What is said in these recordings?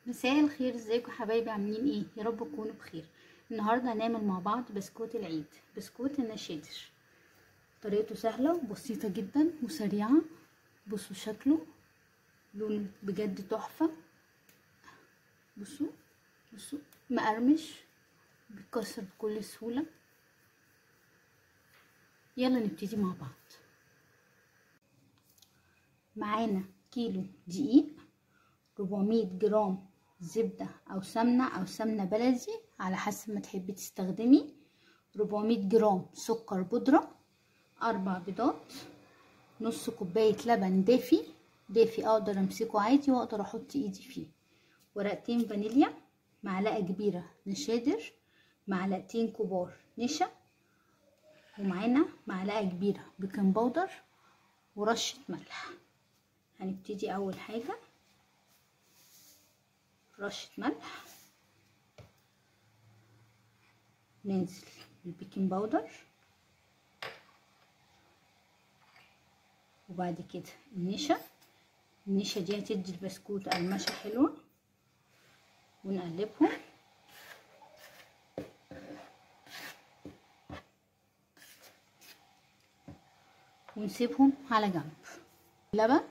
مساء الخير، ازيكم حبايبي؟ عاملين ايه؟ يا رب تكونوا بخير. النهارده هنعمل مع بعض بسكوت العيد، بسكوت النشادر. طريقته سهلة وبسيطة جدا وسريعة. بصوا شكله، لونه بجد تحفة. بصوا بصوا مقرمش، بيتكسر بكل سهولة. يلا نبتدي مع بعض. معانا كيلو دقيق، 400 جرام زبدة أو سمنة أو سمنة بلدي على حسب ما تحبي تستخدمي، 400 جرام سكر بودرة، 4 بيضات، نص كوباية لبن دافي دافي أقدر أمسكه عادي وأقدر أحط إيدي فيه، ورقتين فانيليا، معلقة كبيرة نشادر، معلقتين كبار نشا، ومعانا معلقة كبيرة baking powder ورشة ملح. هنبتدي أول حاجة رشة ملح، ننزل بال baking powder، وبعد كده النشا. النشا دي هتدي البسكوت قرمشة حلوة، ونقلبهم. ونسيبهم على جنب. اللبن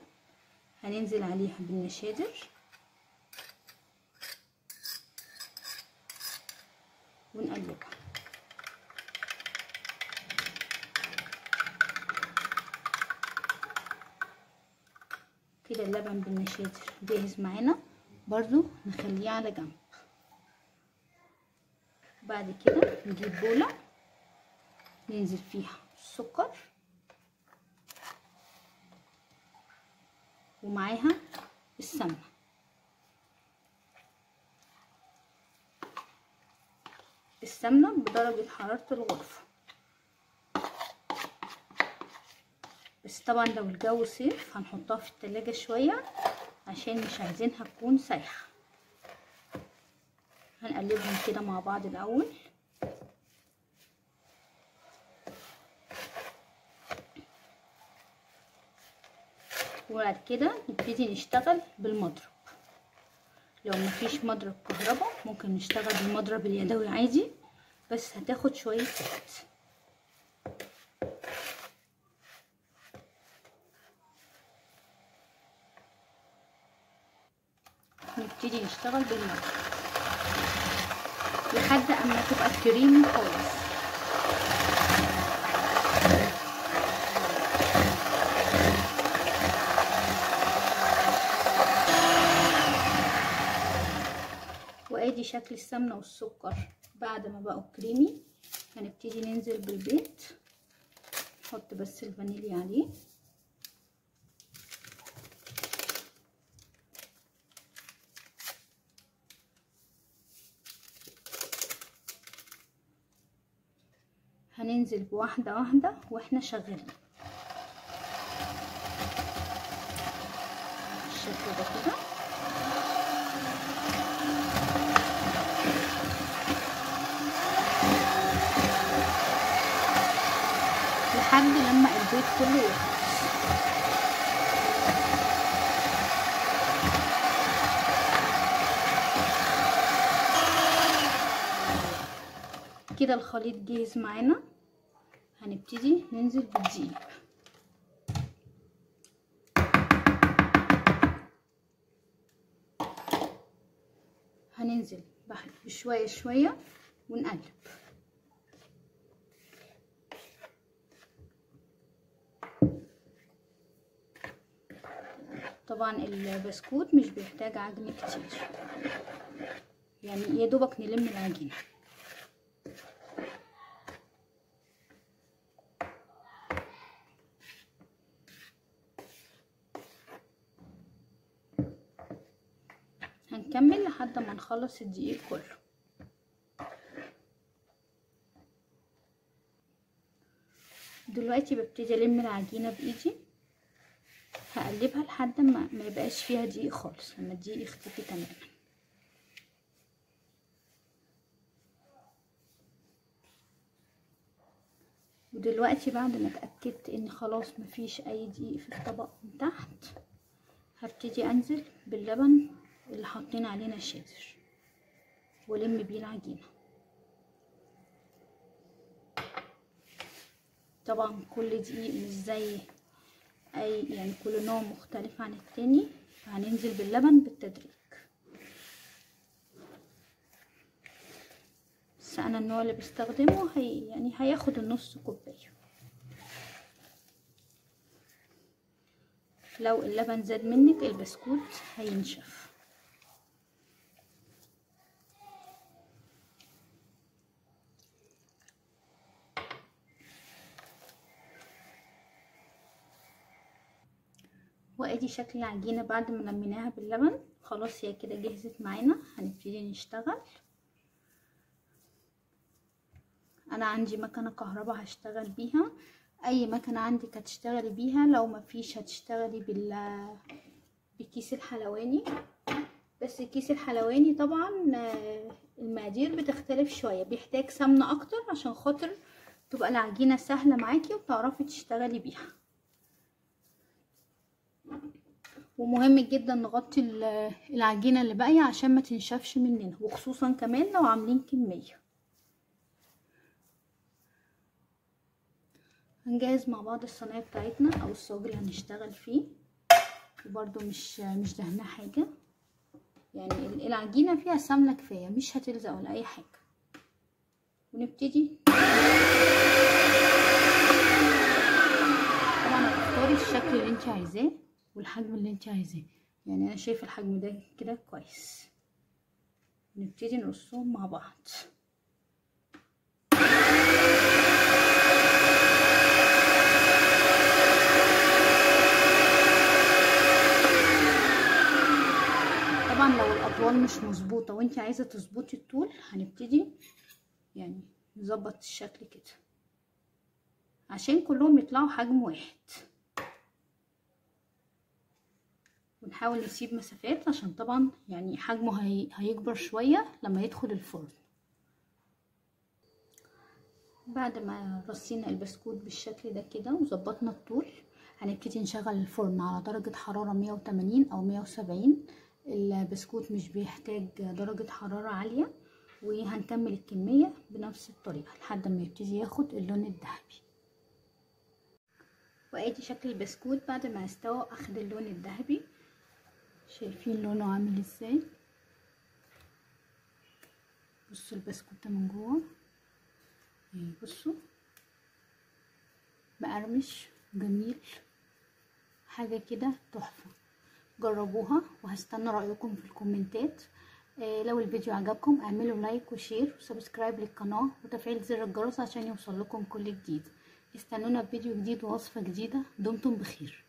هننزل عليها بالنشادر ونقلبها. كده اللبن بالنشادر جاهز معانا، برضو نخليه على جنب. بعد كده نجيب بولة ننزل فيها السكر ومعاها السمنة. السمنة بدرجة حرارة الغرفة، بس طبعا لو الجو صيف هنحطها في التلاجة شوية عشان مش عايزينها تكون سايحة. هنقلبهم كده مع بعض الأول. وبعد كده نبتدي نشتغل بالمضرب. لو مفيش مضرب كهرباء ممكن نشتغل بالمضرب اليدوي عادي، بس هتاخد شوية وقت. نبتدي نشتغل بالمضرب لحد اما تبقى كريمي خالص. وادي شكل السمنة والسكر بعد ما بقوا كريمي. هنبتدي ننزل بالبيض، نحط بس الفانيليا عليه، هننزل بواحدة واحدة واحنا شغالين بالشكل ده كده. لحد لما البيض كله يخلص. كده الخليط جاهز معانا. هنبتدي ننزل بالدقيق. هننزل بشوية شوية ونقلب. طبعا البسكوت مش بيحتاج عجن كتير، يعني يا دوبك نلم العجينة. هنكمل لحد ما نخلص الدقيق كله. دلوقتي ببتدي الم العجينة بايدي، هقلبها لحد ما يبقاش فيها دقيق خالص، لما الدقيق يختفي تماما. ودلوقتي بعد ما اتاكدت ان خلاص مفيش اي دقيق في الطبق من تحت، هبتدي انزل باللبن اللي حاطين عليه نشادر والم بيه العجينة. طبعا كل دقيق مش زي اي، يعني كل نوع مختلف عن التاني، فهننزل باللبن بالتدريج. بس انا النوع اللي بستخدمه هي يعني هياخد النص كوباية. لو اللبن زاد منك البسكوت هينشف. وادي شكل العجينة بعد ما لميناها باللبن، خلاص هي كده جهزت معانا. هنبتدي نشتغل. انا عندي مكنه كهرباء هشتغل بيها، اي مكنه عندك هتشتغلي بيها، لو مفيش هتشتغلي بكيس الحلواني. بس الكيس الحلواني طبعا المقادير بتختلف شوية، بيحتاج سمنه اكتر عشان خاطر تبقى العجينة سهلة معاكي وتعرفي تشتغلي بيها. ومهم جدا نغطي العجينة اللي باقية عشان ما تنشفش مننا، وخصوصا كمان لو عاملين كمية. هنجهز مع بعض الصينية بتاعتنا او الصاج اللي هنشتغل فيه، وبرده مش دهنه حاجة، يعني العجينة فيها سمنه كفاية مش هتلزق ولا اي حاجة. ونبتدي طبعا هتختاري الشكل اللي انت عايزاه والحجم اللي انت عايزاه، يعني انا شايفه الحجم ده كده كويس. نبتدي نرصهم مع بعض. طبعا لو الاطوال مش مظبوطة وانت عايزه تظبطي الطول هنبتدي يعني نظبط الشكل كده عشان كلهم يطلعوا حجم واحد، ونحاول نسيب مسافات عشان طبعا يعني حجمه هيكبر شوية لما يدخل الفرن. بعد ما رصينا البسكوت بالشكل ده كده وظبطنا الطول، هنبتدي نشغل الفرن على درجه حرارة 180 او 170. البسكوت مش بيحتاج درجة حرارة عالية، وهنكمل الكمية بنفس الطريقة لحد ما يبتدي ياخد اللون الذهبي. وادي شكل البسكوت بعد ما استوى اخد اللون الذهبي، شايفين لونه عامل ازاي؟ بصوا البسكوت ده من جوه، بصوا مقرمش جميل، حاجة كده تحفة. جربوها وهستنى رأيكم في الكومنتات. لو الفيديو عجبكم اعملوا like و share و subscribe للقناة وتفعيل زر الجرس عشان يوصل لكم كل جديد. استنونا بفيديو جديد ووصفة جديدة. دمتم بخير.